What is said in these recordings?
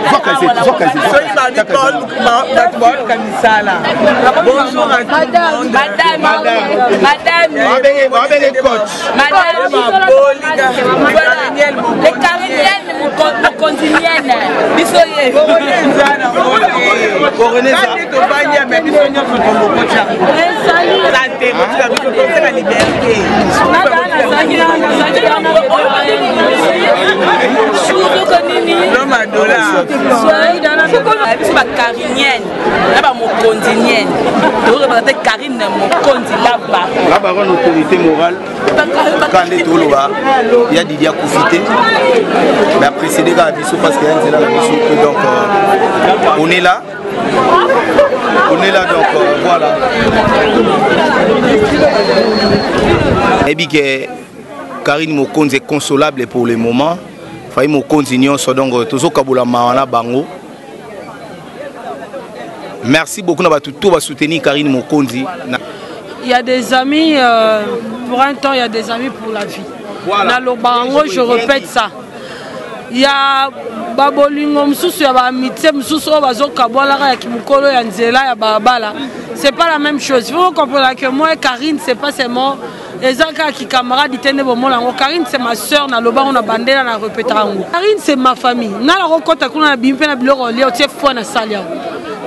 Soki bato baoluka misala. Bonjour à tout le monde. Madame, madame, Babenge coach. Madame, Bolika. Voilà. Les cariniennes, mokonzinienne. Biso ye. Corona eza nango te. Kaka nde tobandi ya me biso nyonso tokokotya. Eza te kotika biso tosala liberté. L'homme à dollar. Biso ba carinienne na ba mokonzinienne. Tokoki te Carine mokonzi la baronne. La baronne autorité morale. Kaka nde toloba ya Didi akufi te mais aprécédé kaka biso parce que ya nzela na biso et donc on est là, on est là, donc voilà. Nayebi ke Karine Mokonzi est consolable pour le moment. Fayi Mokonzi nyonso, donc tozokabola mawa na bango. Merci beaucoup na bato to basoutenir Karine Mokonzi na... Il y a des amis pour un temps, il y a des amis pour la vie. Voilà. Naloba yango, je répète ça. Il y a babolingo mosusu ya baamitié mosusu oyo bazokabwalaka ya kimokolo ya nzela ya balabala. C'est pas la même chose. Il faut comprendre que moi et Karine, c'est pas seulement eza kaka kikamarade te nde bomona yango. Karine, c'est ma sœur. Naloba yango na bandela, na répéta yango. Karine, c'est ma famille. Nga nakokɔta kuna na bimi mpe na biloko olia otie foi na sali yango.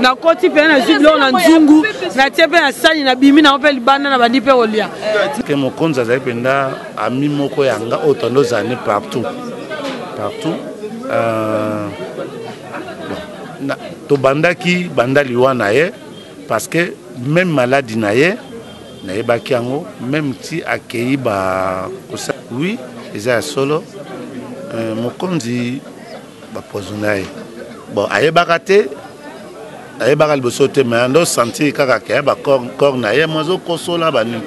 Nakoti mpe nazwi biloko na nzungu, natie mpe na sani, nabimi nango mpe libanda, na bandi mpe kolia. Ke mokonzi azali mpenza ami moko ya nga oyo tondo ozali partout partout. Bon, tobandaki banda liwa na ye parce que même maladie na ye nayebaki yango, même ti akei ba kosa. Oui, eza ya solo, mokonzi bapoisonner ye. Bon, ayebaka te, ayebaka liboso te, mais ando sentir kaka ke bacorps na ye mo azokosola banini.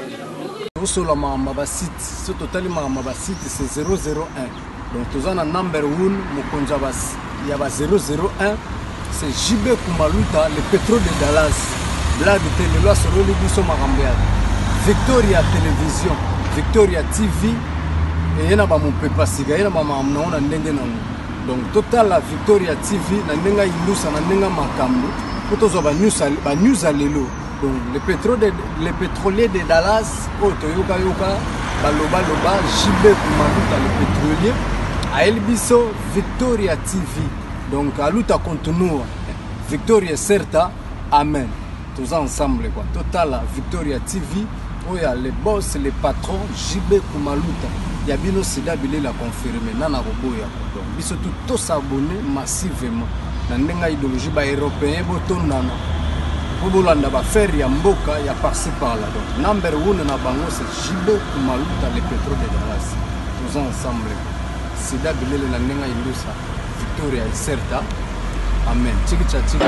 Tosola makambo ya basite. So totali makambo ya basite, c'est 001. Donc toza na number 1, mokonzi ya ba 001, c'est JB Kumaluta, le pétrole de Dallas. Blague te, lelo asololi biso makambo ya Victoria Télévision, Victoria TV eye na bamopepa sika, ye na bamakambo nango na ndenge nango. Donc totala Victoria TV na ndenge ayindusa na ndenge makambo mpo tozwa banews ya lelo. Donc le pétrolier de Dallas oyo toyokayoka balobaloba, JB Kumaluta le pétrolier ayeli biso Victoria TV. Donc aluta continua, Victoria certa, amen. Toza ensemble quoi. Totala Victoria TV oyo ya le boss, le patron JB Kumaluta ya bino sida bilela confirme na nakoboya. Donc biso tu tosabonner massivement na ndenge ya idéologie baeuropéen, botondana mpo bolanda baaffaire ya mboka ya par-ci par-là. Donc number one na bango, c'est JB Kumaluta le pétrole de Dallas. Toza ensemble, sida bilele na ndenge ya indusa. Victoria Iserta, amen. Chiki cha chiki.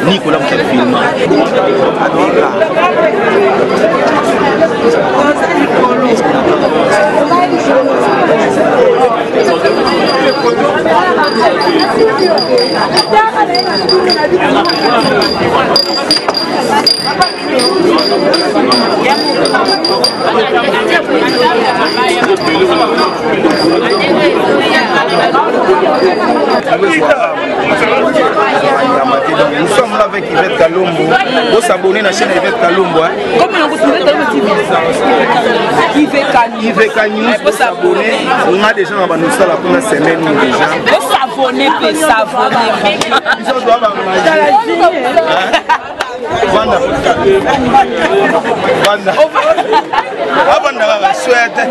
Nicolas Mutafilma. Donc nous sommes là avec Yvette Kalombo. Vous s'abonnez à la chaîne Yvette Kalombo. Hein. Comment IVK News, vous s'abonnez. On a déjà dans nous la première semaine déjà. Vous s'abonnez, puis s'abonner. Vanda. Vanda. Avanda kaka swete.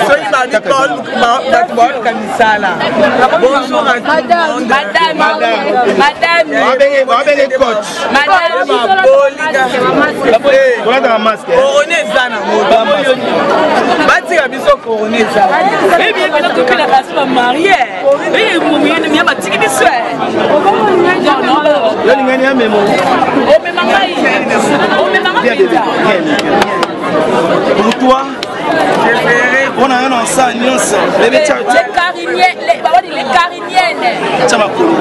Soki bato baoluka misala. Bonjour à tout le monde. Madame, madame, Babenge coach. Madame, Bolika. Olataka masque. Corona eza nango, batika biso, corona eza. Batiki biso. Yo lingani ya memo. Omema ngai, omema Bien, bébé. ngai. Bien, bien. toi mpona yo na osala nyonso bebe. Les cariniennes. Tia makolo.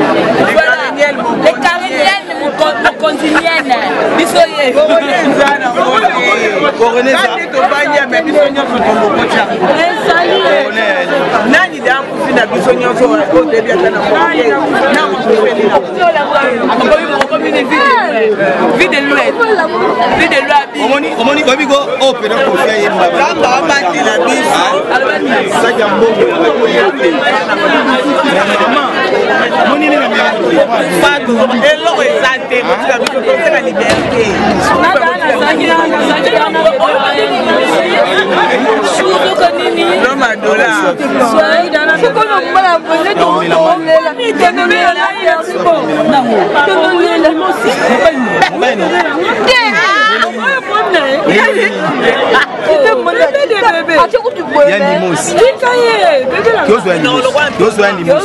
Les cariniennes mokonzinienne, biso ye. Tobanya me biso nyonso tolokoti yango. Nani da akufi na biso nyonso odebi ata na Vie de loi. Omoni babi ko oyo pena Kofi ayemba. Nzambe abatela biso. Saki ya mbongo ya te. Omoni nini na Eloko eza te, botika biso toseka liberté. Noma dollar. Ya Nimos, tozwa ya Nimos.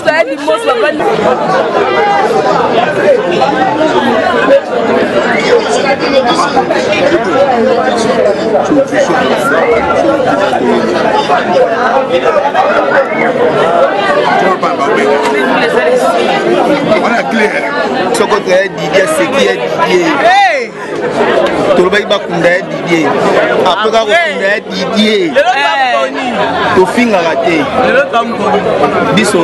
Soko toya Didie, aseki ya Didie. Tolobaki bakunda ya Didie, après kaka kokunda ya Didie, tofingaka te biso.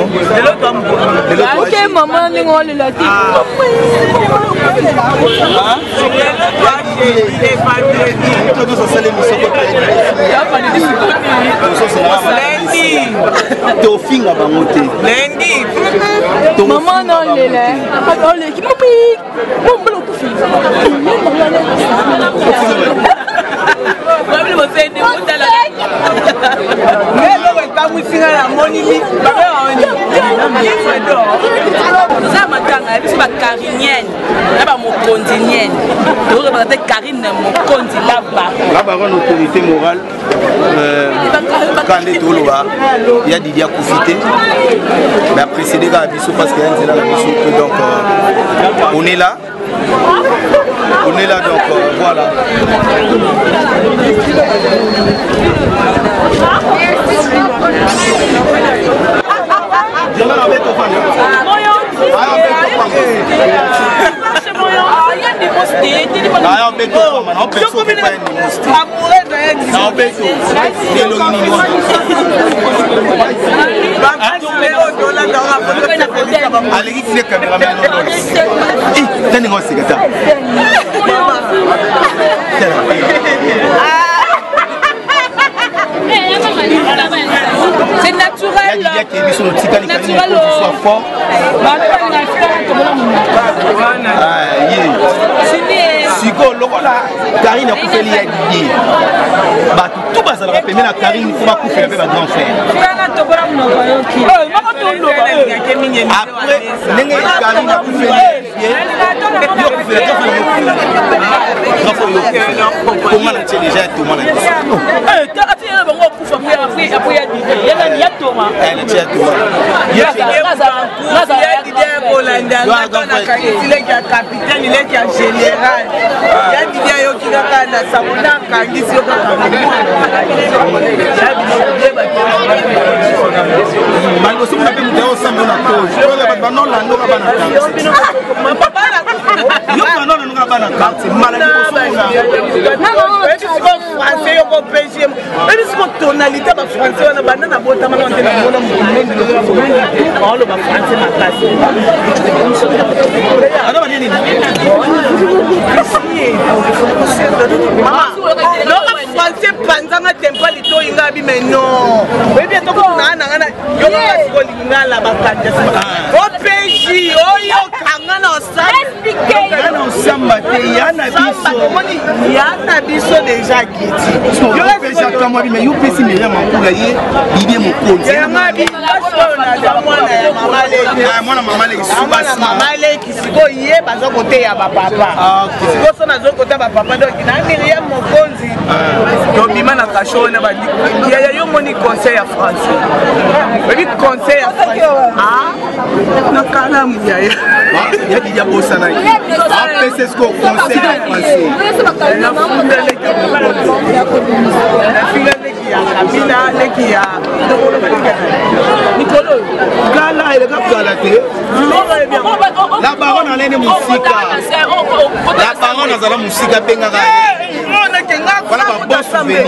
Ok, mama, ndenge olela te. Tosala émission, tofinga bango te. Mama na olela, oleki mami mombala okufi. Eloko ekamwisi nga, namoni livre d'or. Toza matanga ya biso bacarinienne na bamokonzinienne, toreprésente Karine Mokonzi la baronne. La baronne, autorité morale. Ka nde toloba ya Didi akufi te, mais aprécédé kaka biso parce que ya nzela na biso. Donc on est là, on est là, donc voilà. Aleki tine cameraman tandinga oseka ta. C'est naturel. Biso totikali soit fort. Ye sikoyo lokola Karine akufeli ya Didie, bato tu bazalaka pembe na Karine mpo bakufela mpe bagrand frère. Après ndenge Karine akufeli ya Didie, yo okufela grand frère, yo okufela konga na tie déjà ya Toma na biso. Bango okufa ya Didie ya Toma. Na tie ya Toma. Ya kolanda nga nakangisi leki ya capitaine, leki ya général ya Didi. Ayoki kaka na sango na akangisi yo kaka. Baliboso kuna mpe moto ya osamba na toge oyo bato banolandoka bana quartier, yo banolandoka bana quartier mbala liboso kuna. Français yoko pg oyebi siko tonalité bafrançais wana banda na botama na te, namona moto aoloba français makasi. Ana banini? Noka français panzanga tempa litoyinga abi, mais non, oyebi etokutu naa nanga yokaka siko lingala bakanja opg oyokanga na Ya na osamba te, ya na biso. Omoni ya na biso déjà kiti. Yo akamwa bima, yo pesi Miriam Ankula, ye Didie Mokonzi. Mwana ya mama leki. Mwana mama leki. Mwana mama leki. Sikoyo ye baza koteya bapapa, sikoyo so nazo koteya bapapa, donc na Miriam Mokonzi tobima na kasho wana. Yaya, yo moni conseil ya français, oyebi conseil ya français na kalamu yaya. Ya Didi abosanaki, apesa siko conseil ya français. Nafunda leki ya Mokonzi, nafinga. Leki ya mikolo kala eleka kala te. La baronne alene mosika. La baronne azala mosika abengaka Voilà ba bon souvenir.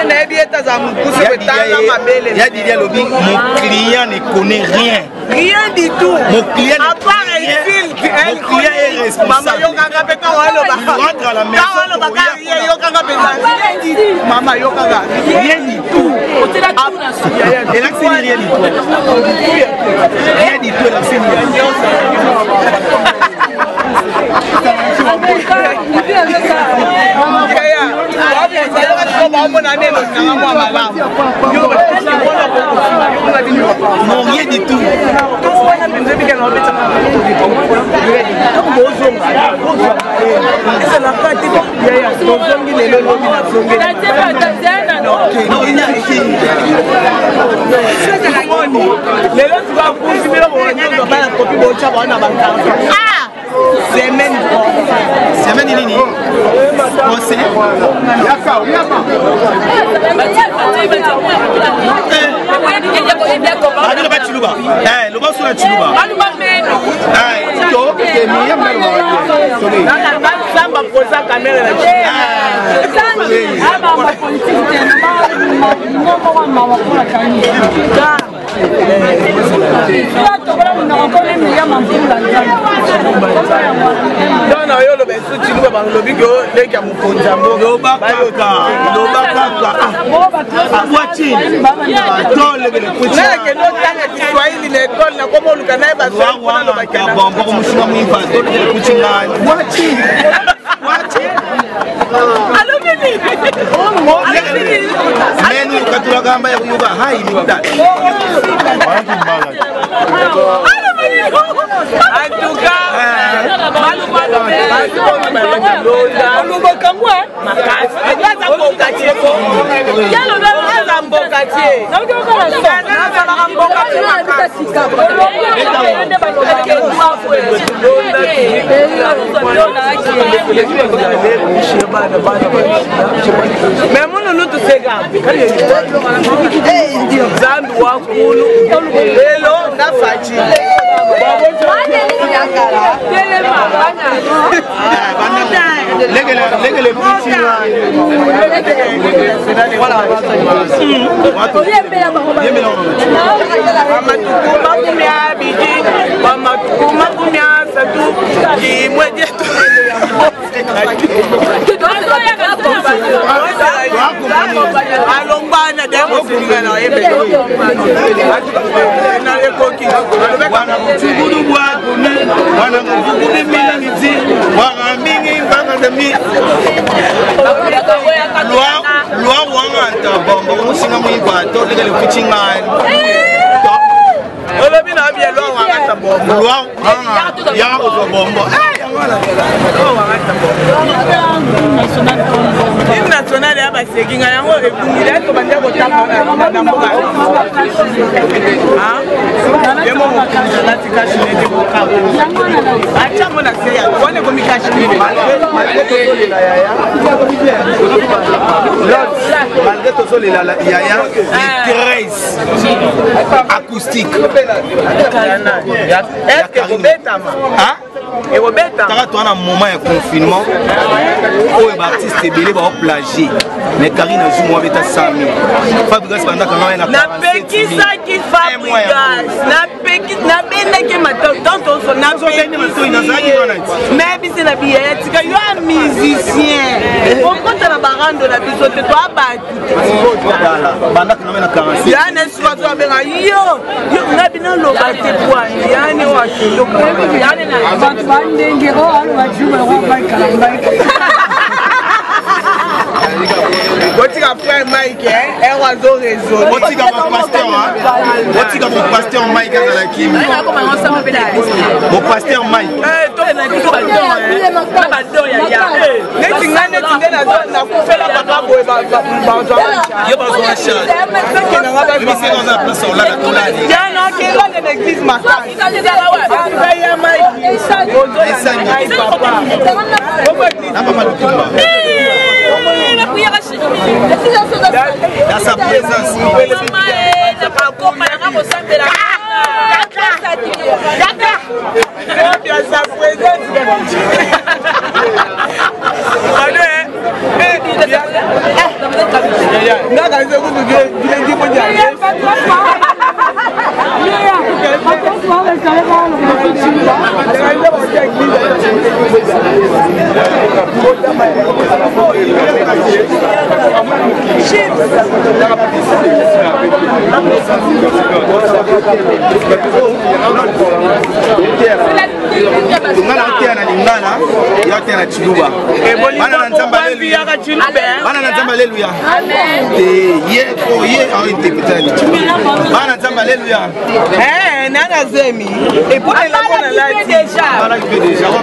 Nayebi ete azala mokuse kotala mabele. Ya Didi alobi mon client ne connaît rien. Rien du tout. Mon client à part insulte, mon client est responsable. Mama yokanga pe ntango aloba. Rentre à la maison. Ntango alobaka rien yokanga mpenza. Rien du tout. Mama yokanga. Rien du tout. Elakisi rien du tout. Rien du tout elakisi rien. Non, rien du tout. Ezalaka te tozongi lelo lobi nazongi lelo tukakusi bino bonyonso bana kopi botya bao na bakarton semaine. Semaine nini? Ose abino bachiluba loba so na chiluba to samba poza kamere na. Donc na yo oloba esu chiluba balobi ke leki ya mokonzi ya mboka. Loba kaka, loba kaka abwati tolekele. Nakende otanga kiswahili na ekole nakoma oluka naye baswahili mpona lobakena. Bomboko mushinga mwimpa tolekele kuchingani bwati bwati. Menu katulagamba ya kuyuka hai mitatu. En tout cas, olobaka ngo makasi aza mbokatie, aza mbokatie, nazalaka mbokatie makasi. Me mununu tuseka Nzambi wakulu lelo ngafaci. Lekele Bamatuku 20 bamatuku 30 kimwe dietu alombana damoselinga na ekoki. Wana mfukudu bwakuni wana mfukudu mingi wana mingi mpaka mi lwa lwa wanga ta bombo musinga mwimpa tolekele kuchingani. Olobi na bie lwa wangata bombo. Lwa wanga ya kozwa bombo. Hymne national ya baseki ngai yango ebungili ato banda kotambola na mboka ye mo mokonzi alati kashine te kokaba atiango na se ya wana ekomi kashine. Malgré tozolela yaya, malgré tozolela yaya, les 13 acoustique. Est-ce ekobetama? Ekobetama. Taka toa na moment ya confinement oyo baartiste ebele baoplage, mais Karine azwi mwa beta 100 000. Fabrigas bandaka ngai na Napekisaki Fabrigas, napeki nabendaki matantoso. Nayebisi na biyaya tika yo ya musicien okota na barando na biso te, toa bato. Bandaka ngai na 47. Yani esuka to abenga yo yo nga bino loba te pwani yani oyo akende. Bato bandenge oyo aloba juba mike. Botika frère Mike ero azo raisonne. Botika mon pasteur, botika mon pasteur Mike azalaki mon pasteur Mike. Neti ngai, neti nde nakufela papa boye bazwa. Yo bazwa charge place olala tolali. Yana akendaka na église makasi ya Mike ozolanda ngai papa. Na papa Lutumba. Dans sa présence. Dans sa présence. Nga na oteya na lingala, ya oteya na tshiluba. Bana na Nzambe aleluya. Bana na Nzambe aleluya. Te ye po ye aointerprete na tshiluba. Bana na Nzambe aleluya. Eh, nana zemi. Et pour les lambo na lati. Abalaki mpe déjà, awa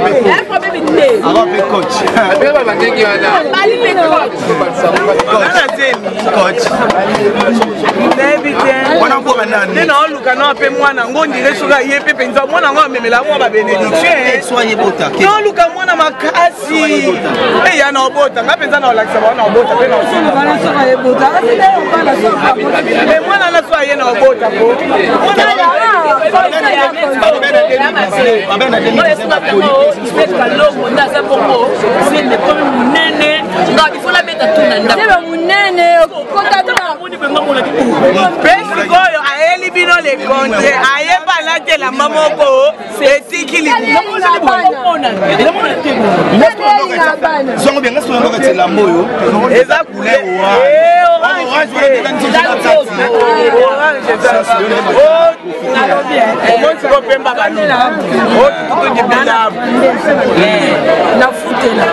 mpe coach. Nana zemi. Coach. Nayebi te. Wana mpo banani. Nde naoluka na mpe mwana ngo ndire soki aye mpe mpenza mwana yango amemela mwa babenediction. Soa ye bota. Naoluka mwana makasi. Eya na obota nga mpenza naolakisa bango na obota mpe na mwana na so aye na obota po. Mpe sikoyo ayeli bino le contre, ayeba alati elamba moko etiki Zongo bien, ngaso ndoka elamba oyo. Eza couleur orange. Orange eza. Omoni sikoyo pemba balunga otututukibilabu nafutela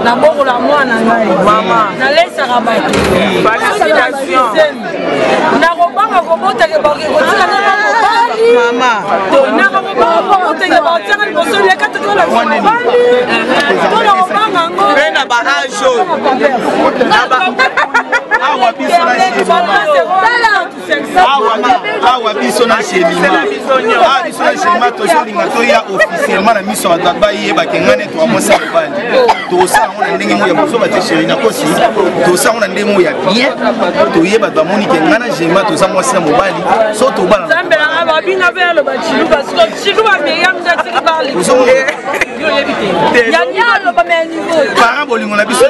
nabokola mwana ngai nalesaka bato nakobanga kobotake bakotika na mobali nakobanga kobotake bakotiaka liboso leka totola mobali to nakobanga yango mpe na ba age oyo awa biso na Jemima, awa biso na Jemima tozolinga toya officiellement na miso ya bato bayebake ngai neti wa mwasi ya mobali. Tosala yango na ndenge moko ya bozoba te, chéri, nakosi. Tosala yango na ndenge moko ya bien, toye bato bamoni ke ngai na Jemima toza mwasi na mobali, so tobala. Nzambe nanga babinga mpe aloba tshiluba siko tshiluba Miriam nde atiki bali. Parent bolingo na biso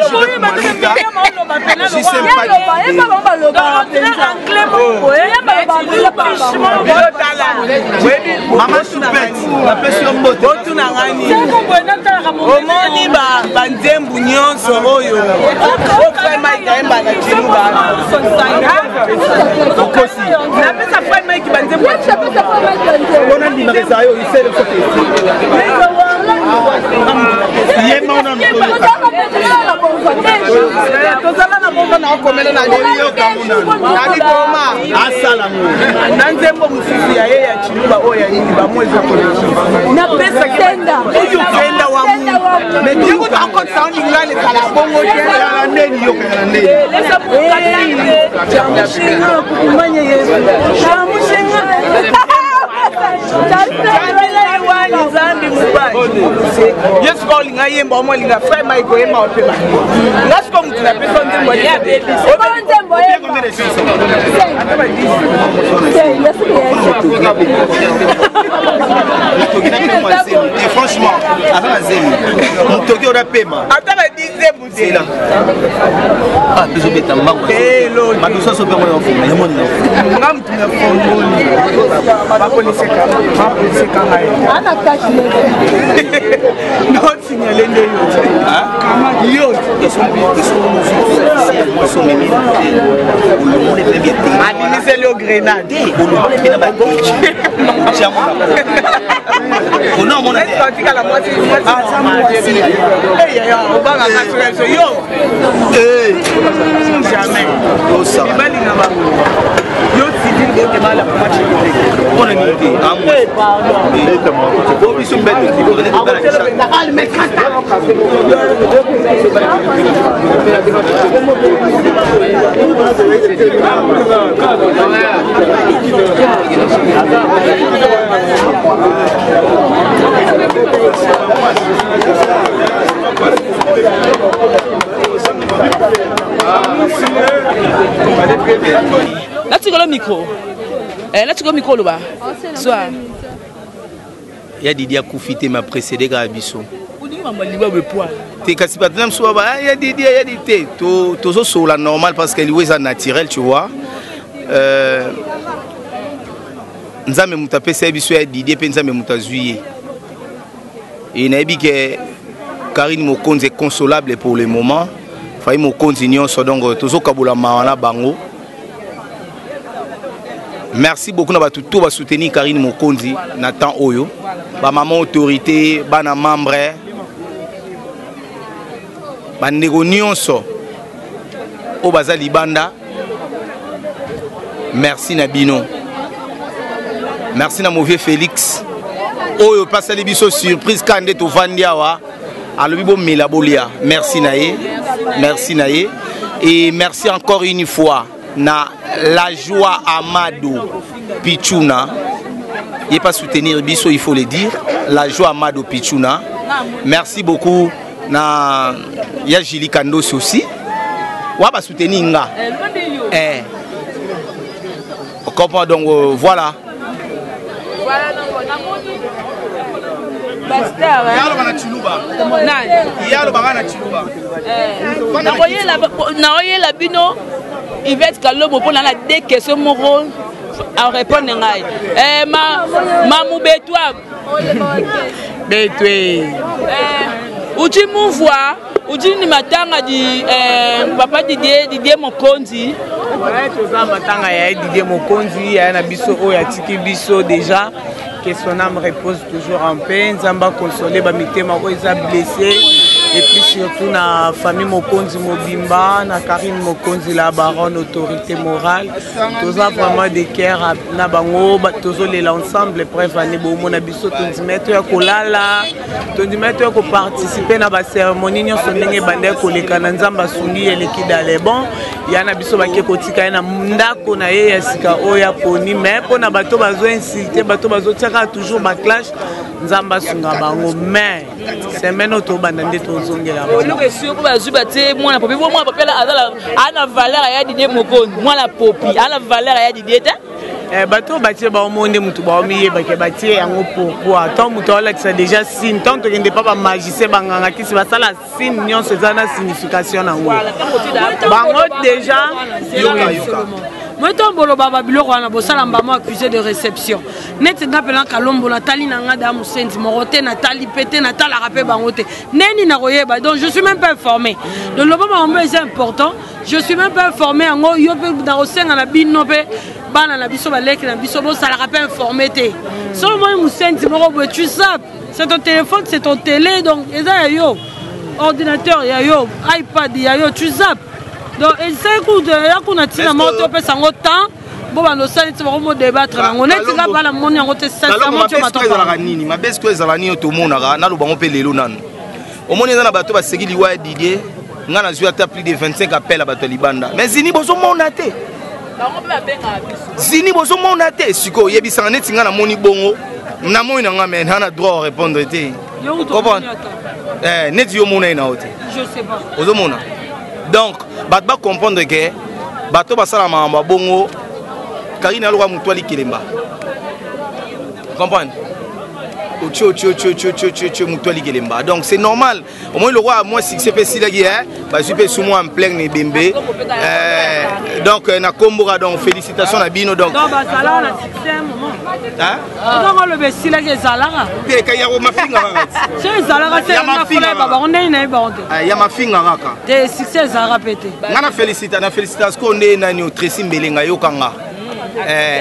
Mama Choupette, napesi yo mbote. Botuna ngani omoni banzembu nyonso oyo o frère Mike ayemba na tshiluba. Okosi. Napesa frère Mike banzembu. Mpona ndimaka ezala yo isele soki yemba ona. Tozala na bongo na okomela na oyoka monano na liboma. Asala ngo. Na nzembo mosusu ya ye ya tshiluba oyo ya nini bamo ezokoleki napesaki tenda wa mu yekuta akotisa o lingala ezala bongo te. Yala ndeni, yoka yala ndeni. Chamushinga kukumanya Yesu chamushinga. Wani Nzambi mobali ye sikoyo olinga yemba omo olinga frère Mike oyemba opema nga sikoyo motu napesa nzembo. Combien de chansons? Motoki na bino mwa zemi et franchement aza na zemi, motoki oyo apema. Ata badizembu te. Zela, ah, tozobeta mbango. Madusu aso mpe yango ya yamoni. Nga mutu na fongoli bapoliseka bapoliseka ngai nosignale nde yo yo abimiseli yo grenade. Otikala mwasi obangaka soki yo jamais mibali na bango yo civil bokebala. Mpona nini te? Po biso mbeto. Natikolo micro. Eh, natikolo micro loba. Soir. Ya Didi akufi te, ma précédé kaka biso. Te kasi bato na mosusu baba ya Didi ya Didi te, tozosolola normal parce que liwa eza naturel, tu vois. Euh, Nzambe moto apesa ye biso ya Didi mpe Nzambe moto azwi ye. E nayebi ke Karine Mokonzi est consolable pour le moment. Fayi Mokonzi nyonso, donc tozokabola mawa na bango. Merci beaucoup na bato tout basoutenir Karine Mokonzi na temps oyo. Ba maman autorité, bana membre, bandeko nyonso oyo baza libanda, merci na bino. Merci na Mauvais Félix oyo mpe asali biso surprise kaka nde tovandi awa, alobi bomela bolia. Merci na ye, merci na ye. Et merci encore une fois na la joie Amado Pichuna. Il pas soutenir biso, il faut le dire. La joie Amado Pichuna. Merci beaucoup na ya Julie Kandos aussi. Wa ba soutenir nga. Eh. On comprend donc euh, voilà. Voilà donc namoni Pasteur, hein? Nani? Nakoyela bino Yvette Kalombo mpo na na deux questions moko a répondre ngai. Eh, ma mamubetwa betwe. Eh, uti muvwa uti ni matanga di eh, papa Didier Didier Mokonzi. Ouais, toza matanga ya Didier Mokonzi ya na biso oyo atiki biso déjà, que son âme repose toujours en paix. Nzambe console ba mitema oyo eza blessé, et puis surtout na famille Mokonzi mobimba, na Karine Mokonzi la baronne, autorité morale. Toza vraiment de cœur na bango, tozolela ensemble. Preuve ane bomona biso, tondima to ya kolala, tondima to ya koparticipe na bacérémonie nyonso ndenge ebanda ya koleka na Nzambe asungi, eleki dale bon ya na biso. Bake kotika ye na ndako na ye ya sika oyo aponi. Mais mpo na bato bazoinsulte, bato bazotiaka toujours baclash, Nzambe asunga bango. Mais semaine oyo tobanda nde tozongela. Eloko esiko bazwi batie mwana popi, po mwana popi aza na valeur ya Didier Mokonzi. Mwana popi aza na valeur ya Didier te. Eh, bato oyo batie baomo nde motu baomiyebake batie yango pourquoi. Ntango moto aolakisa déjà signe, ntango tokende pa bamagicien, banganga kisi, basala signe nyonso eza na signification nango, bango déjà. Moi ntango boloba babiloko wana, bosala mbamo accusé de réception. Neti nga mpena Kalombo, natali na nga da mosenzi moko te, natali mpe te, natalaka mpe bango te, ndeni nakoyeba? Donc je suis même pas informé. Donc loba makambo eza important, je suis même pas informé yango. Yo mpe nakosenga na bino mpe bana na biso, baleki na biso, bosalaka mpe informé te. Solo moi mosenzi moko boye, tu zappes, c'est ton téléphone, c'est ton télé, donc eza ya yo, ordinateur ya yo, iPad ya yo, tu zappes. Donc esali ya kuna ntina moko te opesa yango temps. Bo bando osali ti bango modébattre nango neti nga bana moni yango te. Sincèrement, ezalaka nini mabe sikoyo? Ezala nini oyo tomonaka? Naloba ngo mpe lelo nanu, omoni eza na bato baseki liwa ya Didier. Nga nazwi ata plus de 25 appel ya bato ya libanda, mais zini bozomona te, zini bozomona te. Sikoyo oyebisanga neti nga namoni bongo, namoni na nga, mais na na droit répondre te. Comprendre neti yo mona ye na yo te, ozomona. Donc bato bacomprendre ke bato basala makambo ya bongo. Karine aloka motu alikelemba, comprendre, otie otie otie otie otie otie otie motu alikelemba. Donc c'est normal. Omoni lokwa mwa succès mpe esilaki, bazwi mpe su mwa ampleur na ebembe. Donc na komboka, donc félicitation na bino. Donc bazalaka na succès moment oloba esilaki, ezalaka te ya mafinga kaka. So ezalaka te, bango ndenge nayebi bango te. Ya mafinga kaka. Te, succès ezalaka mpe te. Nga na félicita, na félicitation ko nde nani otresi mbelenga yokanga.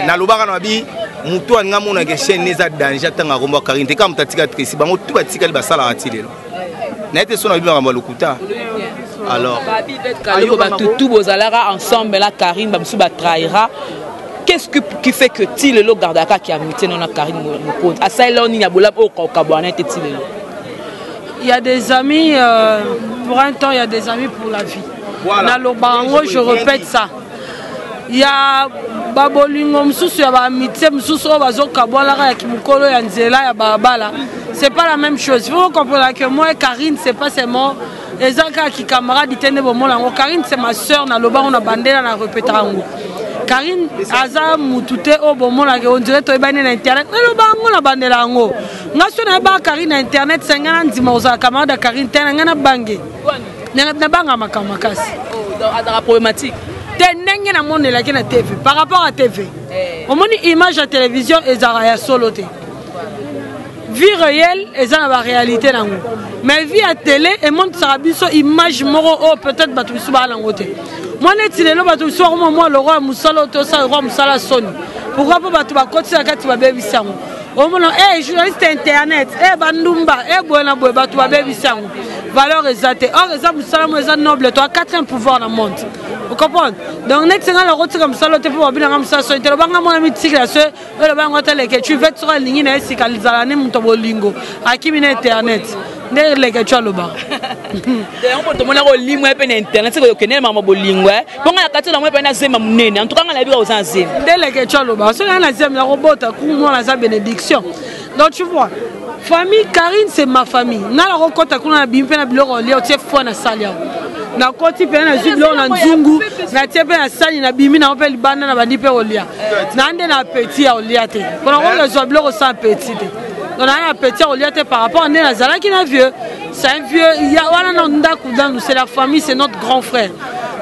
Nalobaka na babi motu alinga amonaka chaîne eza danger, atanga kombo Karine te. Kaka moto atika Tresi, bango tu batikali basalaka ti lelo. Naye te so na bibi makambo ya lokuta alors. Kaloko, batutu bozalaka ensemble na Karine, bamosusu batrahira. Qu'est-ce qui fait que ti lelo gardaka ki amitié na Karine Mokonzi? Asalela nini ya bolamu oyo kokabwana te ti lelo? Il y a des amis pour un temps, il y a des amis pour la vie. Voilà. Naloba yango, je répète ça. Ya babolingo mosusu, ya baamitié mosusu oyo bazokabwalaka ya kimokolo ya nzela ya balabala, c'est pas la même chose. Il faut comprendre que moi et Karine, c'est pas seulement Eza kaka ki camarade te nde bomona yango. Karine, c'est ma sœur. Naloba yango na bandela, na repeta yango. Karine aza mutu te oyo bomonaka on dirait toyebani na internet. Naloba yango na bandela yango. Nga so nayebaka Karine na internet, se ngai nandima kozala camarade ya Karine te. Na ngai nabange, nabanga makambo makasi. Azalaka problématique? Te, ndenge namonelaki na TV, par rapport à TV, omoni image ya télévision ezalaka ya solo te. Vie réelle eza na baréalité nango, mais vie ya télé emonisaka biso image moko oyo peut-être bato misusu baa nango te. Mwa neti lelo bato misusu bakoma mwa loro ya mosala oyo tosala lokwa mosala soni. Pourquoi? Mpo bato bakotisa kati, babebisi yango. Omona e journaliste internet e bandumba e boye na boye, bato babebisi yango, valeur eza te. Or eza mosala mo eza noble. To a quatrième pouvoir na monde, ocomprendre? Donc neti ngai nakotika mosala te mpo babinanga mosala soni te. Lobanga mona mitikela so oyo bango ata Leke vet soki alingi na ye sika lizala ne moto bolingo akimi na internet nde Leke tu alobaka. Yango mpo tomonaka olimwa ye mpe na internet, seke okende mama bolingo mpo ngai na kati na moi mpe na zema monene. En tout cas ngai nayebi kaka oza na zemi. Nde Leke tu alobaka soki ngai na zemi, nakobota ku mwana aza bénédiction. Donc tu vois, famille Karine, c'est ma famille. Ngai nakokɔta kuna na bimi mpe na biloko olia otie foi na sali yango. Nakoti mpe nazwi biloko na nzungu, natie mpe na sani, nabimi nango mpe libanda, na bandi mpe kolia. Na nde na appétit ya kolia te, mpona kokozwa biloko sans appétit te. Donc naa na appétit ya kolia te par rapport nde nazalaki na vieux. C'est un vieux ya wana na ndako nanu, c'est la famille, c'est notre grand frère.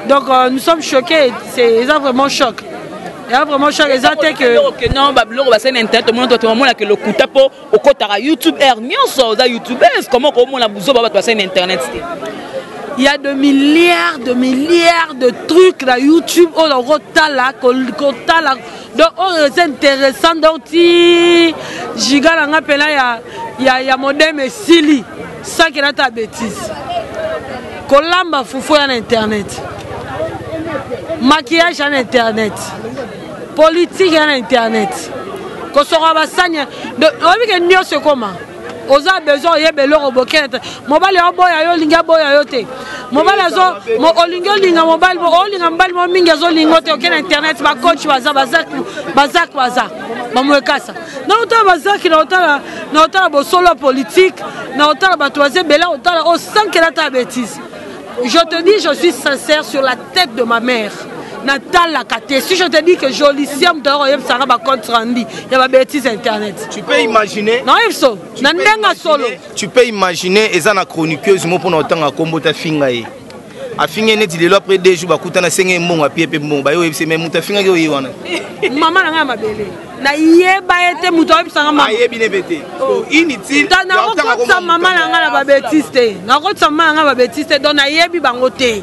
Donc nous sommes choqués. C'est eza vraiment choc, eza vraiment choc. Eza te que Non, babiloko basali na internet, omona tomonaka lokuta mpo okotaka YouTube aire nyonso, oza youtubeuse. Comment okomona buzoba bato basali na internet te? Il y a de milliards, de milliards de trucs na YouTube oyo okotala, kotala. Donc oyo eza intéressant. Donc ti giga na nga mpena ya modem esili sans que nata bêtise. Kolamba fufu ya na internet, maquillage ya na internet, politique ya na internet, kosokola basani. Oyebi ke nyonso ekoma. Oza besoin oyeba eloko bokene te. Mobali aboya yo, olingi aboya yo te. Mobali azo olingi olinga mobali, olinga mobali mo mingi, azolinga te. Oke na internet, bacoach baza, bazak baza, bamoekasa na otala bazaki na otala, na otala bosolo politique, na otala bato baza ebele, otala oyo sans que nata bêtise. Je te dis, je suis sincère, sur la tête de ma mère, natalaka te. Si je te dis que jolicia moto ayoko oyebisaka bacompte rendu ya babêtise internet. Tu peux imaginer? Naoyebiso na ndenge solo. Tu peux imaginer, eza na chroniqueuse mo mpona otanga nkombo te, afinga ye, afingi ye neti lelo. Après 2 jours bakutana, asenge ye mbongo, apie mpe mbongo. Baye oyebise me moto afingaki oye wana. Mama na ngai ya mabele, nayeba ye te. Moto ayebisanga mama. Ayebi ne mpe te, inutile. Nakokotisa mama na ngai na babêtise te, nakokotisa mama na ngai babêtise te. Donc nayebi bango te,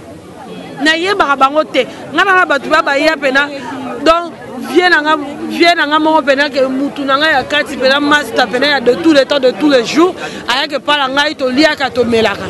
nayebaka bango te. Ngai nanga bato ba baya mpena. Donc vie na nga, vie na nga moko mpena ke mutu na ngai ya kati mpena, master mpena ya de tous les temps, de tous les jours, ayaki epa na ngai, toliaka, tomelaka,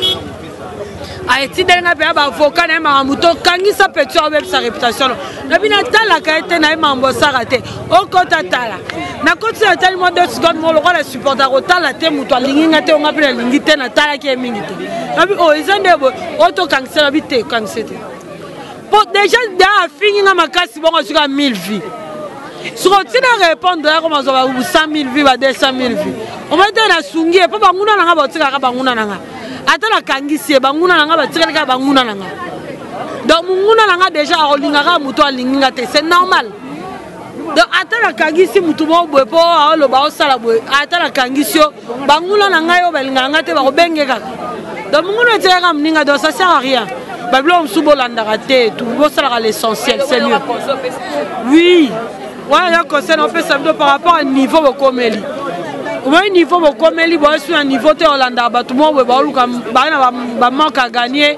aetindeli ngai mpenza baavocat na ye. Makambo tokangisa petit obebisa réputation na bino, atalaka ye te na ye, makambo asaka te. Okota tala, nakoti, natali mwa 2 secondes moko lokola supporter kotala te. Moto alingi nga te, onga mpe nalingi te. Natalaki ye mingi te. Nabi oyo eza nde boye, oyo tokangisa. Nabi te, okangisa te, po déjà da afingi nga makasi bongo, asuka 1000 vues. Soko ntina répondre yako, mazwa ba 100 000 vues, ba 200 000 vues. Omoi te nasungi ye, mpo banguna na nga baotikaka banguna na nga. Ata nakangisi ye, banguna na nga batikali kaka banguna na nga. Donc monguna na nga déjà akolingaka moto alingi nga te, c'est normal. Donc ata nakangisi motu moko boye mpo aoloba osala boye, ata nakangisi yo, banguna na ngai oyo balingaka nga te bakobenge kaka. Donc monguna etikaka moninga. Donc ça sert à rien. Babiloko mosusu bolandaka te, bosalaka l'essentiel, c'est mieux. Oui, wana ya conseil naopesa bino par rapport à niveau bokomeli. Omoi niveau bokomeli boyesi na niveau te, olandaka bato moko boye baoluka, baa na bamanque à gagner,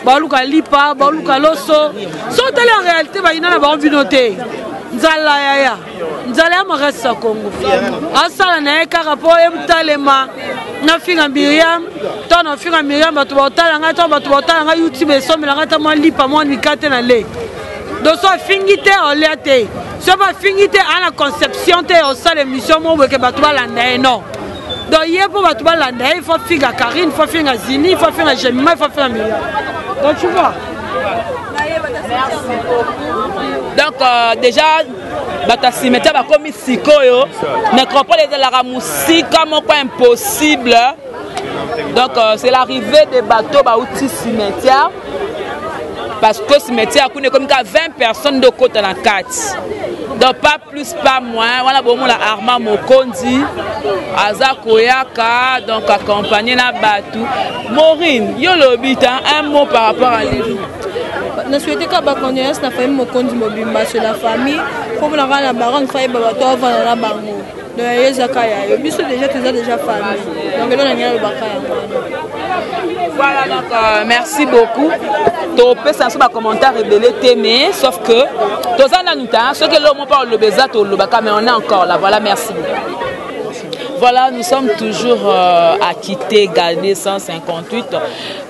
baoluka lipa, baoluka loso. So otali en réalité, bayina na bango bino te. Nzala yaya, nzala ya makasi ya Kongo, asala na ye kaka mpo etalema. Nafinga Miriam to nafinga Miriam, bato baotala ngai to bato baotala ngai, YouTube esomela ngai ta mwa lipa, mwa mikate na le. Donc so afingi te, olia te. So mpe afingi te, aa na conception te, osala émission moko boyeke bato balanda ye. Non, donc ye mpo bato balanda ye, il faut finga Karine, il faut finga Zini, il faut finga Jemima, il faut finga Miriam. Donc tu vois. Donc déjà bato ya cimetière bakomi sikoyo. Nécropole ezalaka mosika moko impossible. Donc euh, c'est l'arrivée des bateaux bauti cimetière parce que cimetière kuna ekomi kaka 20 personnes nde okota na kati donc pas plus pas moins wana bomona armand mokonzi aza koyaka donc accompagne na bato maurine yo lobi ta un mot par rapport à lelo na souhaite kaka bacondoléance na famille mokonzi mobimba c'est la famille mpo mpona kaka na baron fa yeba bato avanda na bango donc yo ezaka ya yo biso déjà toza déjà famille donc elo na ngai nalobaka yango wana Voilà donc euh, merci beaucoup. topesa biso bacommentaire ebele te mais sauf que toza nanu ta soki eloko moko mpa oloba eza tolobaka mais on est encore là voilà merci beaucoup Voilà, nous sommes toujours euh, à quitter Galné 158,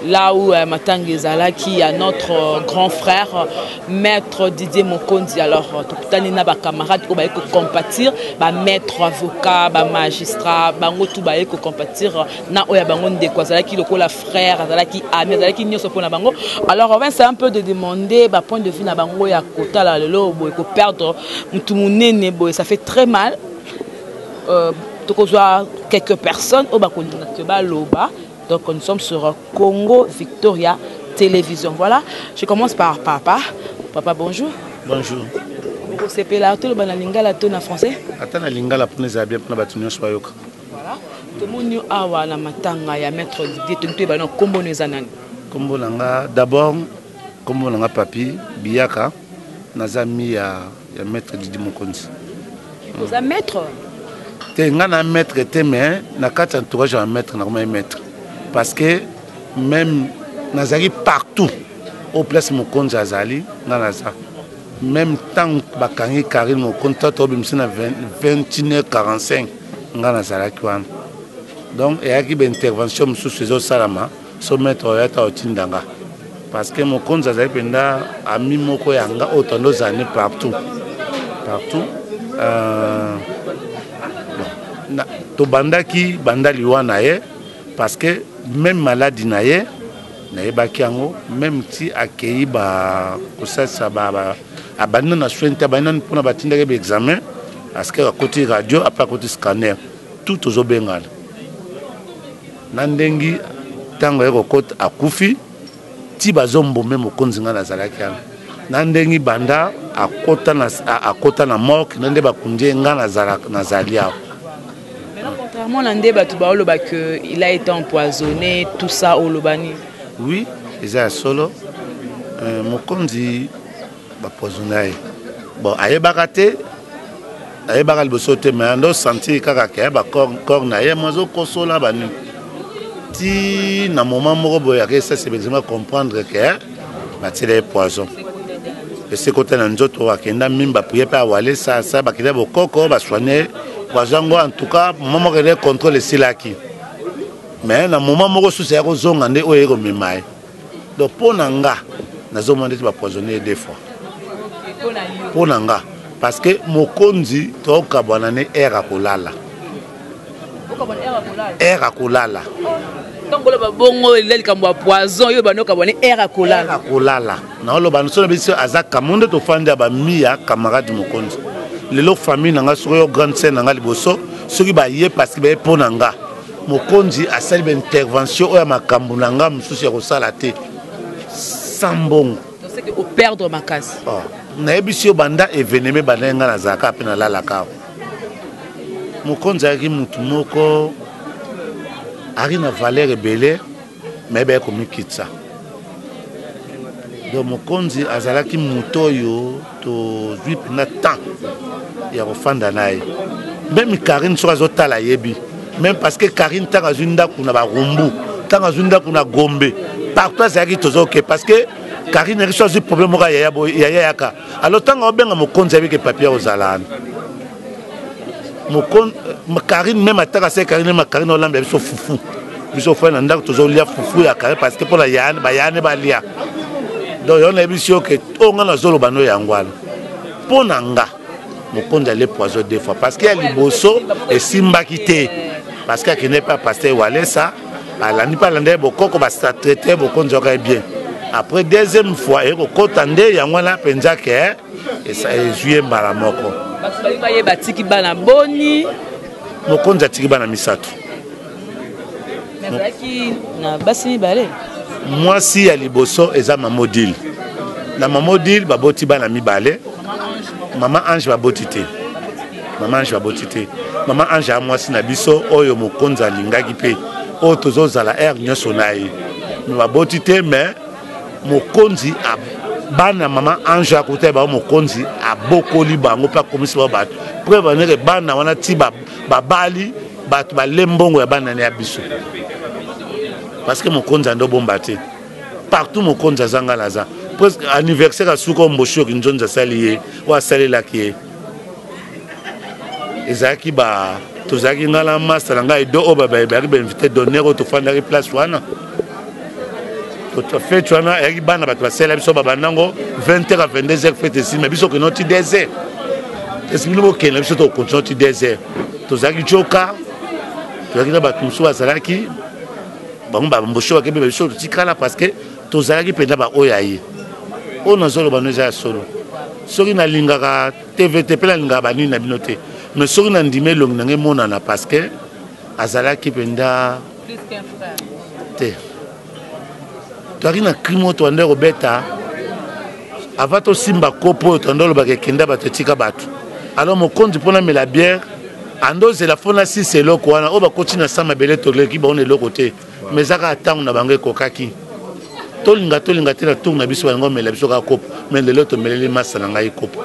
là où euh, Matanga Ezalaki, il y a notre euh, grand frère, maître Didier Mokonzi. Alors, tokutani na ba camarades oyo baye compatir, ba maître avocat, ba magistrat, bango tout baye compatir na oyo ya bango ndeko azalaki lokola frère, azalaki ami, azalaki nyonso mpona bango. Alors, on va essayer un peu de demander ba point de vue na bango ya kotala lelo boye ko perdre mutu munene boye, ça fait très mal. Euh, tokozwa quelques personnes oyo bakolinga ke baloba. Donc nous sommes sur Congo Victoria Télévision. Voilà, je commence par papa. Papa, bonjour. Bonjour. Okosepela toloba na lingala to na français? Ata na lingala mpona ezala bien mpona bato nyonso bayoka. Voilà. Tomoni yo awa na matanga ya maître Didier tolingi toyeba na nkombo no eza nani? Nkombo na nga d'abord nkombo na nga Papi Biyaka, naza mi ya, ya maître Didier Mokonzi. Oza maître? Te, nga na maître te, mais na kati ya entourage ya maître nakomaki maître parce que même nazalaki partout au place mokonzi azali nga naza. Même ntango bakangi Karine Mokonzi tata obimisi na 21h45 nga nazalaki wana. Donc eyaki baintervention mosusu ezosalama so maître oyo ata otinda nga parce que mokonzi azali mpenza ami moko ya nga oyo tando ozala ne partout partout. Euh, bon, tobandaki banda liwa na ye parce que même maladi na ye nayebaki yango même ti akei ba kosalisa ba abandi na soin te, abandi nanu mpona batindaki ba examen parce que akoti radio après akoti scanner tout tozobengana na ndenge ntango aye kokota akufi ti bazombome mokonzi ngai nazalaki wana na ndenge banda akota na, akota na morgue na nde bakundi ye ngai nazali awa. Contrairement na nde bato baoloba que il a été empoisonné tout ça, olobani? Oui, eza ya solo. Euh, mokonzi bapoisonne ye bon ayebaka te, ayebaka liboso te, mais ando sentir kaka ke bacorps na ye mo azokosola banini ti na moment moko boye akesasebelizema comprendre ke batiela ye poison esekota na nzoto. Akenda mimba prier mpe awale sasa bakenda bokoko basoigne poison yango. En tout cas moment moko ende contrôle esilaki, mais na moment moko susu ya kozonga nde oyo ekomema ye. Donc mpo na nga nazomona ndeti bapoisonne ye deux fois mpo na nga parce que mokonzi tokabwana ne aire akolala, aire akolala. Ntango oloba bongo eza likambo ya poison yo banda okabwana aire akolala. Akolala naoloba so na biso aza kamo nde tofandi ya bami ya camarade mokonzi. Lelo famille na nga soki oyo grande sœur na nga liboso soki baye parce que baye mpo na nga mokonzi asali baintervention oyo ya makambo na nga mosusu ya kosala te sans mbongo. Operdre makasi. Oh, nayebisi yo banda eveneme banda ye nga nazalaka mpe nalalaka awa. Mokonzi ayaki mutu moko ari na valeur ebele me baye komikitisa. Donc mokonzi azalaki moto oyo tozwi mpenza temps ya kofanda na ye. Même Karine soki azotala ayebi même parce que Karine ntango azwi ndako na Barumbu, ntango azwi ndako na Gombe, partout azalaki tozoke parce que Karine yaki so azwi problème moko ya yaya yaka. Alors ntango aobenga mokonzi ayebike papier ozala wana Karine même ataka se Karine même Karine olambela biso fufu, biso fai na ndako tozolia fufu ya Karine parce que mpona bayane balia. Donc yo nayebisi yo ke oyo nga nazoloba no yango wana mpo na nga mokonzi ale poison deux fois parce que ya liboso esimbaki te parce que akende mpe pasteur Walesa alandi mpe alanda ye bokoko batraite bokonzi waka ye bien. Après deuxième fois eye kokota nde yango wana mpenza ke ezwi ye mbala moko. Bato balingi bayeba atiki bana boni? Mokonzi atiki bana misato. Azalaki na basi mibale. Mwasi ya liboso eza mama Odile. Na mama Odile baboti bana mibale. Mama Ange baboti te. Mama Ange baboti te. Mama Ange ya mwasi na biso oyo mokonzi alingaki mpe oyo tozozala heure nyonso na ye. Mais baboti te mais mokonzi bana mama Ange akuta bango mokonzi abokoli bango mpe akomisi bango bato. Preuve en est bana wana ti babali bato bale mbongo ya bana ya biso parce que mokonzi ando bomba te partout mokonzi aza nga naza presque anniversaire asuka mboshi oyo kinzonzi asali ye oyo asalelaki ye ezalaki ba tozalaki nga na masta na ngai edo oyo bayaki bainvité d'honneur oyo tofandaki place wana fete wana eyaki bana bato basalela biso babandango 20 heures à 22 heures fete esili mais biso okende ti 2 heures esi bino bokende na biso tokontinue ti 2 heures tozalaki joka tozalaki na bato mosusu bazalaki bango bambosho bakebe biso totikala parce que tozalaki mpenza baoyo aye oyo nazoloba no eza ya solo soki nalingaka tvt mpe nalingaka banini na bino te mais soki nandimi elongi na ngai emonana parce que azalaki mpenza te toyaki na crime oyo tobandaki kobeta avant tosimba kopo oyo tobanda olobaka ekenda bato etika bato alors mokonzi mpo namela bière andozela mpo nasisa eloko wana oyo bakoti na sa mabele toleki bango na eloko te mais eza kaka ntango na bango ekokaki tolinga tolinga te na tour na biso balingi omela biso kaka kopo mais lelo tomeleli masa na ngai kopo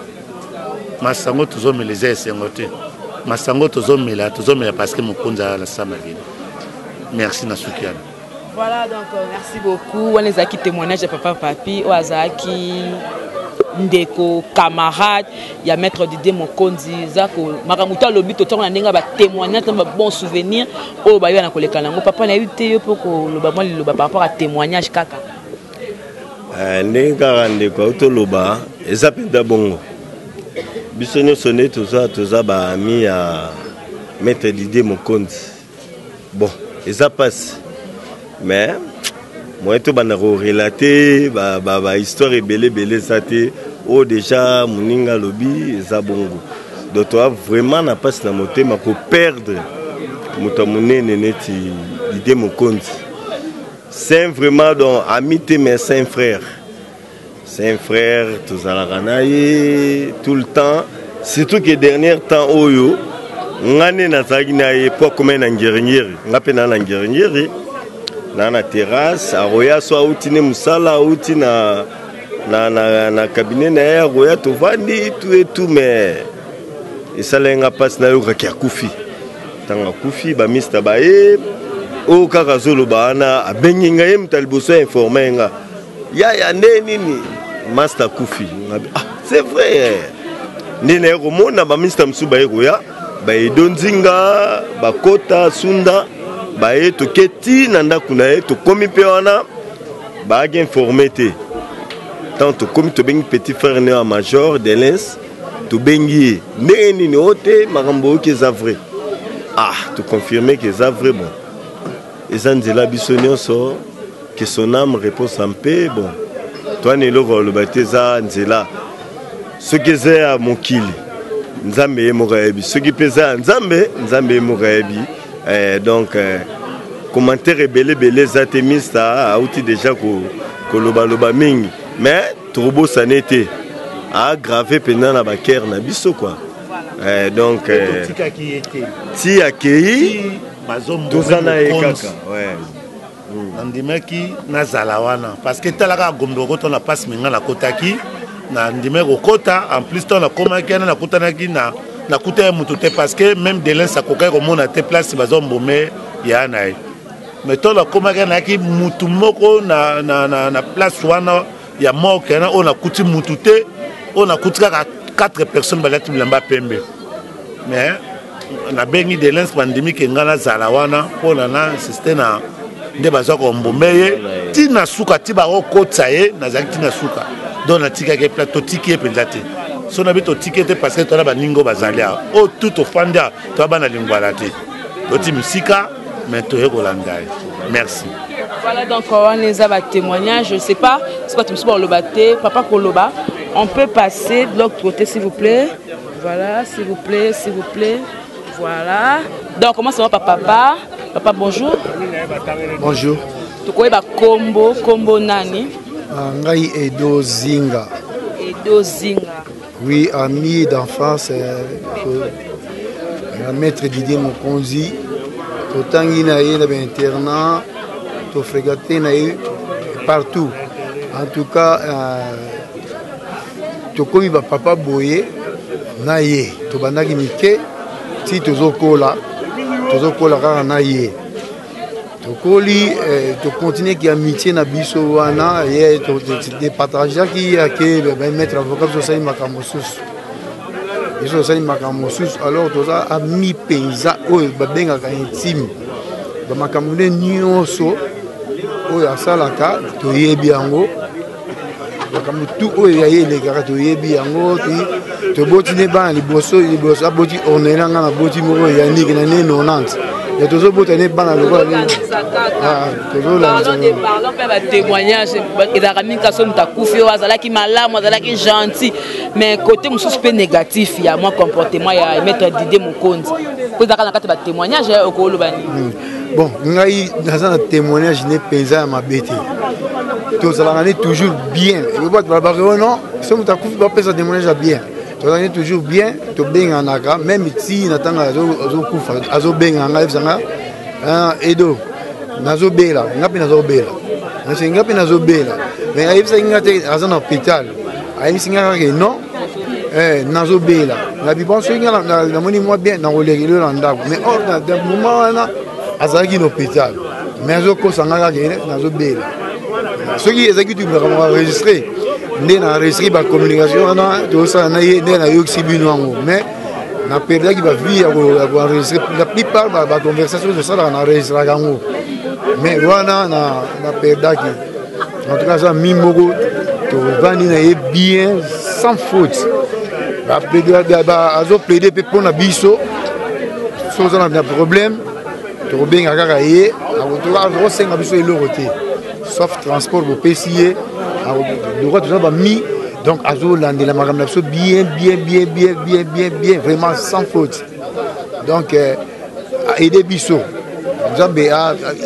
masango tozomela eza esengo te masango tozomela tozomela parce que mokonzi aza na sa mabele merci na suki wana Voilà, donc euh, merci beaucoup. Wana ezalaki témoignage ya papa Papi oyo azalaki ndeko camarade ya maître Didier Mokonzi eza ko makambo to alobi totiango na ndenge ya batémoignage na babon souvenir oyo bayoya na koleka na yango papa nayebi te yo mpe koloba mwa liloba par rapport à témoignage kaka eh, ndenge kaka ndeko auti oloba eza mpenza bongo biso nyonso nde toza toza baami ya maître Didier Mokonzi Bon, eza pasi mais moyen tobanda korelate bahistoire ba, ba ebele ebele eza te oyo deja moninga alobi eza bongo donc toa vraiment na mpasi na motema koperdre moto ya monene neti didie mokonzi c'est vraiment donc ami te mais c'est un frère C'est un frère, tozalaka na ye tout le temps. Surtout que dernier temps oyo nga nde nazalaki na ye mpo akomai na ngiringiri nga mpe naa na ngiringiri naa na terrasse akoya so auti nde mosala auti na, na, na, na cabinet na ye akoya tovandi tout et tout mais esalaki nga mpasi nayokaki akufi ntango akufi bamista baye oyo kaka azoloba wana abengi ngai ye moto ya liboso ya informe nga yaya nde nini master akufi ah, c'est vrai nde naye komona bamista mosusu baye koya baedo nzinga bakota sunda baye toke ti na ndako na ye tokomi mpe wana baaki informe te ntango tokomi tobengi petit frère ne ya major delins tobengi ye ndenge nini o te makambo oyoki eza vrai ah toconfirme ke eza vrai bon eza nzela biso nyonso que son âme repose en paix bon toana eloko aloba te eza nzela soki eza ya mokili nzambe ye moko ayebi soki mpe eza ya nzambe nzambe ye moko ayebi eh, donc eh, commentaire ebele ebele eza te mista auti déjà kolobaloba mingi mais tokobosane te agrave mpenza na bakere na biso kua eh, donc eh, ti akei toza na ye kaka ouais. Nandimaki nazala wana parce que tala kaka gombe okota na pasi me ngai nakotaki nandimaki kokota en plus ntango nakomaki wana nakutanaki na nakuta ye motu te parce que même delins akokaki komona te place bazombome ya na ye mais ntango nakomaki nayaki motu moko na, na, na, na place wana ya morke wana oyo nakuti motu te oyo nakuti kaka 4 personnes balati bilamba pembe mais nabengi delins bandimi ke ngai nazala wana mpo na na insiste na nde baza kombome ye ti na suka ti bakokotisa ye nazalaki ti na suka donc natikaki ye pla totiki ye mpenza te so na bi totiki ye te parce que tona baninga oyo bazali awa oyo tu tofandi awa toya bana lingwala te toti misika mais toye kolanda ye merci Voilà donc on eza ba témoignage, je sais pas, c'est pas tout le te, papa koloba. On peut passer de l'autre côté s'il vous plaît. Voilà, s'il vous plaît, s'il vous plaît. Voilà. Donc, comment ça va, papa? Papa, bonjour. Bonjour. Tokoyeba kombo, kombo nani? Ah, ngai Edo Zinga. Edo Zinga. Oui, ami d'enfance, euh, euh, maître Didier Mokonzi, totangi na ye na bainternat, tofréquente na ye partout. En tout cas, euh, tokomi bapapa boye na ye, tobandaki mike ti tozokola, tozokola kaka na ye. Tokoli eh, tocontinue ki amitié na biso wana ye departageaki ye ake maître avocat biso osali makambo mosusu biso tosali makambo mosusu alors toza ami mpenza oyo babengaka intime bamakambo nde nyonso oyo asalaka toyebi yango makambo tu oyo ya ye elekaka toyebi yango toboti nde bana liboso liboso aboti ornela nga naboti moko yanike na ne 90 ya tozobota nde bana lokola ah, tozolandparlons mpe batémoignage ezalaka mingi kasi moto akufi oyo azalaki malamu azalaki gentil mais côté mosusu mpe négatif ya mwa comportement ya maître didie mokonzi po ezalaka na kati ya batémoignage okoloba nini hmm. Bon ngai naza na témoignage ne mpenza ya mabe te tozalaka ne toujours bien bato balobaka yo non so moto akufi bapesa témoignage ya bien tozalaka ne toujours bien tobenganaka meme ti na ntango azokufa azobenga ngai ayebisa nga ah, edo nazobela nga mpe nazobela nase nga mpe nazobela mais ayebisaki nga te aza na hôpital ayebisi nga kaka non eh, nazobela na bibon soki nga namoni mwa bien nakolekeli yo na ndako mais or na moment wana azalaki na hôpital mais azokosa nga kaka eh, nazobela soki ezalaki tu makambo enregistré nde na enregistré bacommunication wana tozosala na ye nde nayokisi bino yango mais na perdaki bavie ya koenregistre la plupart baconversation tosalaka na enregistraka yango mais wana na perdaki En tout cas, aza mi moko tovandi na ye bien sans faute azo plaide mpe mpo na biso soki oza na problème tokobenga kaka ye akosenga biso eloko te sauf transport bopesi ye lokola toza bami donc azolandela makambo na biso bien bien bien bien bien bien bien vraiment sans faute donc euh, aide biso nzambe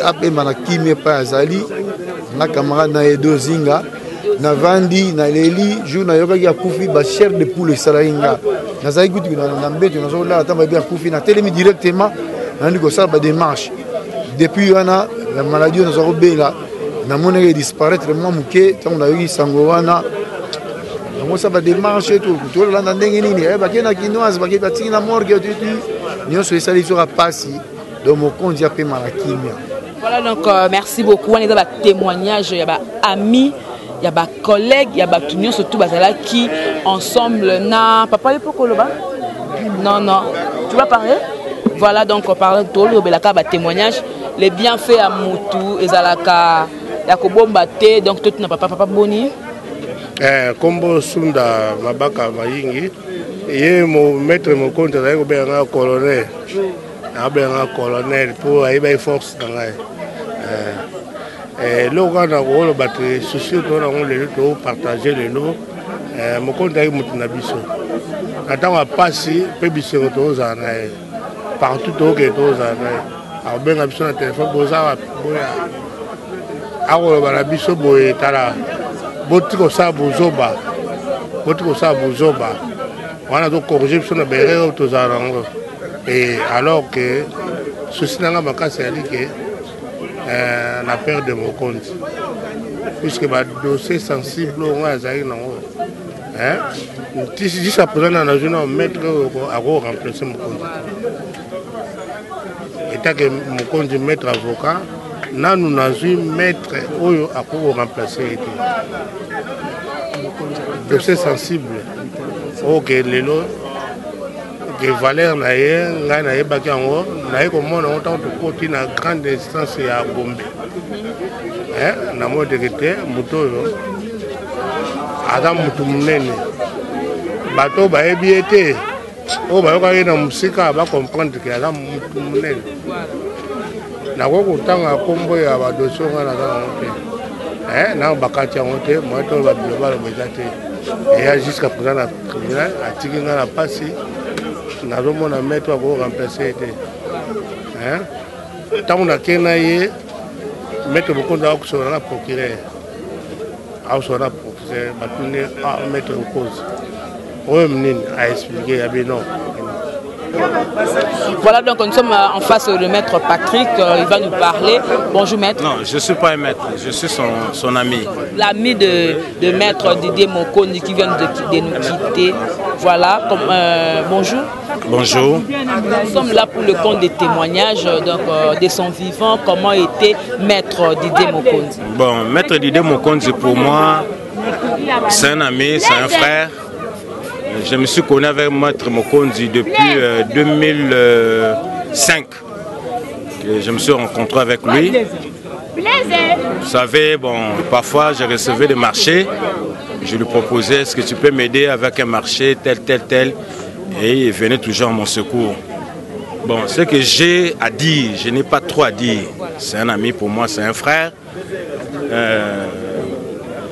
apema na kimia epai azali na camarade na ye dozinga navandi naleli jour nayokaki akufi bachaire de poule esalaki nga nazalaki kutu na mbeto nazolala ntango bayebi akufi natelemi directement nandi kosala bademarche depuis wana na maladie oyo naza kobela namonaki edisparaître mwa moke ntango nayoki sango wana yango sa bademarche tolanda ndenge nini eh, bakei na kinoise bakei batiki na morgue tutu nyonso esali biso ka mpasi donc mokonzi apema na kimia. Voilà donc euh, merci beaucoup wana eza ba témoignage ya ba amis ya ba collègues ya bato nyonso tout bazalaki ensemble na papa yo mpo koloba non non tu vas parler voilà donc on parle tolobelaka ba témoignage les bienfaits ya mutu ezalaka ya kobomba te donc totuna papa papa boni. Eh, kombo Sunda Mabaka Mayingi ye mo maître mokonzi azalaki kobenga nga colonel abenga nga colonel mpo ayebaki force na ngai eh, eh, eloko kaka na kokoloba te susi oyo toza nango lelo topartage lelo mokonzi ayaki moto na biso na ntango ya mpasi mpe bisengo tozala na ye partout tokokende tozala na ye akobenga biso na telefone boza wapi boya akoloba na biso boye tala boti kosala bozoba boti kosala bozoba wana azokorige biso na baerreur oyo tozala nango e alors que souci na nga makasi eyali ke euh, na père de mokonzi puisque badossier sensible oyo ngai azalaki nango jusqu'à présent na nazwi na maître oyo ako remplace mokonzi etake mokonzi maître avocat nanu nazwi maître oyo akoki koremplace ye te dossier sensible oyo ke lelo ke valeur na ye ngai nayebaki yango naye komona yango ntango tokoti na grande instance ya gombe eh, namoni teke te moto oyo aza motu monene bato bayebi ye te oyo bayokaki na mosika bacomprendre ke aza motu monene nakoki kotanga nkombo ya badossier ngai naza nango te eh, nano bakati yango te moye to babilo baloba eza te eya jusqu'à présent na tribunal atiki ngai na mpasi nazomona maître akoki remplace ye te eh? Ntango nakei na ye, maître Mokonzi akosola na procureur, akosola na procureur, batuni ah, maître Mokonzi oyo nini aexplike ya bino. Voilà, donc nous sommes en face de maître Patrick, il va nous parler. Bonjour maître. Non, je ne suis pas un maître, je suis son, son ami. L'ami de, de maître Didier Mokoni qui vient de, de nous quitter. Voilà, comme, euh, bonjour. Bonjour. Nous sommes là pour le compte des témoignages donc, euh, de son vivant, comment était maître Didier Mokonzi. Bon, maître Didier Mokonzi pour moi, c'est un ami, c'est un frère. Je me suis connu avec Maître Mokonzi depuis 2005. Je me suis rencontré avec lui. Vous savez, bon, parfois je recevais des marchés. Je lui proposais, est-ce que tu peux m'aider avec un marché tel, tel, tel. Et il venait toujours à mon secours. Bon, ce que j'ai à dire, je n'ai pas trop à dire. C'est un ami pour moi, c'est un frère. Euh,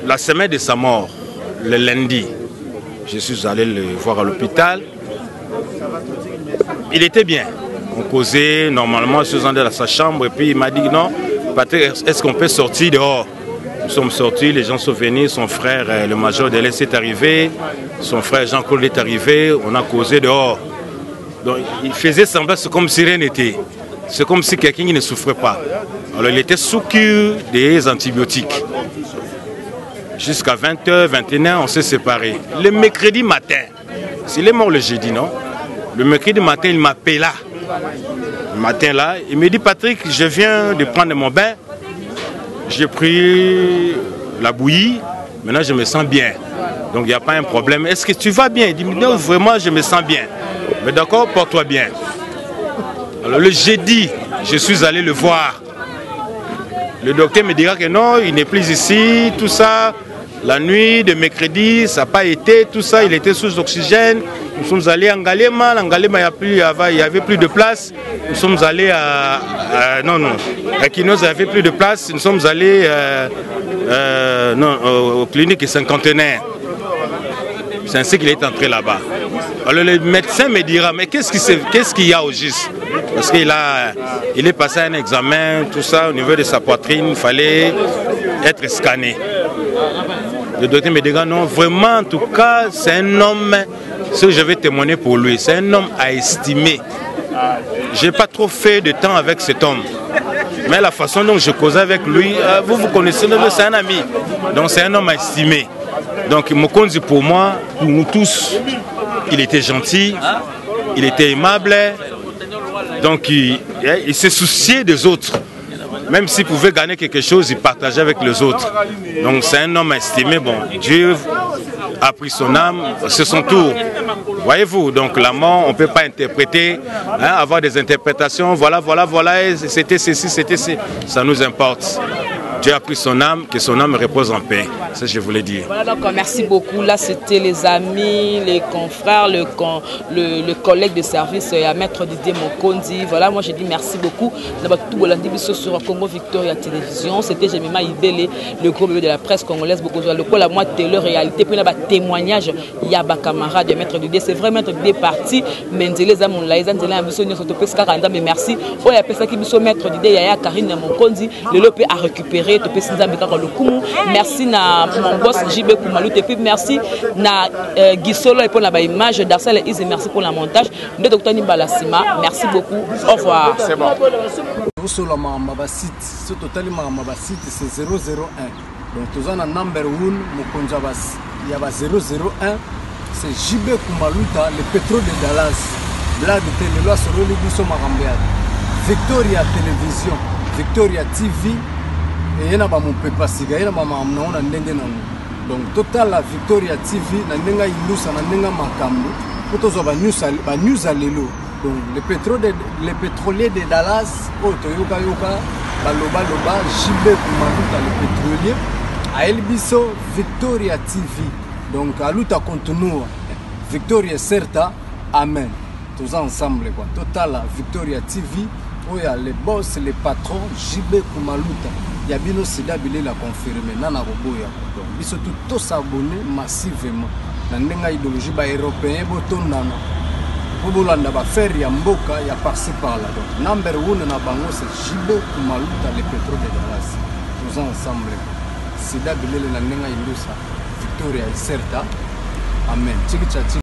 la semaine de sa mort, le lundi, je suis allé le voir à l'hôpital. Il était bien. On causait normalement, je suis allé dans sa chambre et puis il m'a dit non, Patrick, est-ce qu'on peut sortir dehors Nous sommes sortis, les gens sont venus, son frère, le major de l'Est est arrivé, son frère Jean-Claude est arrivé, on a causé dehors. Donc il faisait semblant, c'est comme si rien n'était. C'est comme si quelqu'un ne souffrait pas. Alors il était sous cure des antibiotiques. Jusqu'à 20h, 21h, on s'est séparés. Le mercredi matin, s'il est mort le jeudi, non Le mercredi matin, il m'appela. Le matin là, il me dit Patrick, je viens de prendre mon bain. J'ai pris la bouillie. Maintenant, je me sens bien. Donc, il n'y a pas un problème. Est-ce que tu vas bien Il dit non, vraiment, je me sens bien. Mais d'accord, porte-toi bien. Alors, le jeudi, je suis allé le voir. Le docteur me dira que non, il n'est plus ici, tout ça. La nuit de mercredi, ça n'a pas été, tout ça, il était sous oxygène. Nous sommes allés en Galema, en Galema, il n'y avait plus de place. Nous sommes allés à, à non, non, à Kinos, il n'y avait plus de place. Nous sommes allés euh, euh, non, au, au clinique cinquantenaire. C'est ainsi qu'il est entré là-bas. Alors le médecin me dira, mais qu'est-ce qu'il qu'est-ce qu'il y a au juste Parce qu'il a, il est passé à un examen, tout ça, au niveau de sa poitrine, il fallait être scanné. Le docteur me dira, non, vraiment, en tout cas, c'est un homme, ce que je vais témoigner pour lui, c'est un homme à estimer. Je n'ai pas trop fait de temps avec cet homme. Mais la façon dont je causais avec lui, vous vous connaissez, c'est un ami. Donc c'est un homme à estimer. Donc Mokonzi pour moi, pour nous tous, il était gentil, il était aimable, donc il, il se souciait des autres. Même s'il pouvait gagner quelque chose, il partageait avec les autres. Donc c'est un homme estimé. Bon, Dieu a pris son âme, c'est son tour. Voyez-vous, donc la mort, on ne peut pas interpréter, hein, avoir des interprétations, voilà, voilà, voilà, c'était ceci, c'était ceci. Ça nous importe. Dieu a pris son âme, que son âme repose en paix. C'est ce que je voulais dire. Voilà, donc merci beaucoup. Là, c'était les amis, les confrères, le, le, le collègue de service, à Maître Didier Mokondi. Voilà, moi j'ai dit merci beaucoup. Tout sur Congo Victoria Télévision. C'était Jemima Ibele, le gros bébé de la presse congolaise. Beaucoup de le moi, télé réalité. Puis là, témoignage, il y a camarade de Maître Didier. C'est vrai, Maître Didier est parti, mais Nzele Zamoulaï, Nzele Ambiso, mais merci. Oh, il y a personne qui Maître Didier, Yaya Karine Mokondi, le lopé a récupéré, topesi Nzambe kaka lokumu. Merci na mon boss JB Kumalu, et puis merci na euh, Guisolo et pour la image d'Arsène Ise, merci pour la montage. Nde tokutani mbala sima. Merci beaucoup. Au revoir. C'est bon. Osola makambo basite so totali makambo basite c'est 001 donc toza na number 1 mokonzi ya ba 001 c'est JB Kumaluta le pétrole de Dallas blague te lelo asololi biso makambo ya Victoria Télévision Victoria TV eye na bamopepa sika ye na bamakambo nango na ndenge nango donc totala Victoria TV na ndenge ayindusa na ndenge makambo mpo tozwa banews ya lelo donc le, pétrole de, le pétrolier de Dallas oyo toyokayoka balobaloba JB Kumaluta le pétrolier ayeli biso Victoria TV donc aluta continua Victoria certa amen toza ensemble quoi totala Victoria TV oyo ya le boss le patron JB Kumaluta ya bino sida bilela confirme nana koboya donc biso tout tosabonne massivement na ndenge ya idéologie baeuropéen botondana. Mpo bolanda baaffaire ya mboka ya par-ci par-là. Donc number one na bango, c'est JB Kumaluta, le pétrole de Dallas. Toza ensemble. Sida bilele na ndenge ya Indusa, Victoria Iserta. Amen. Chiki cha chiki.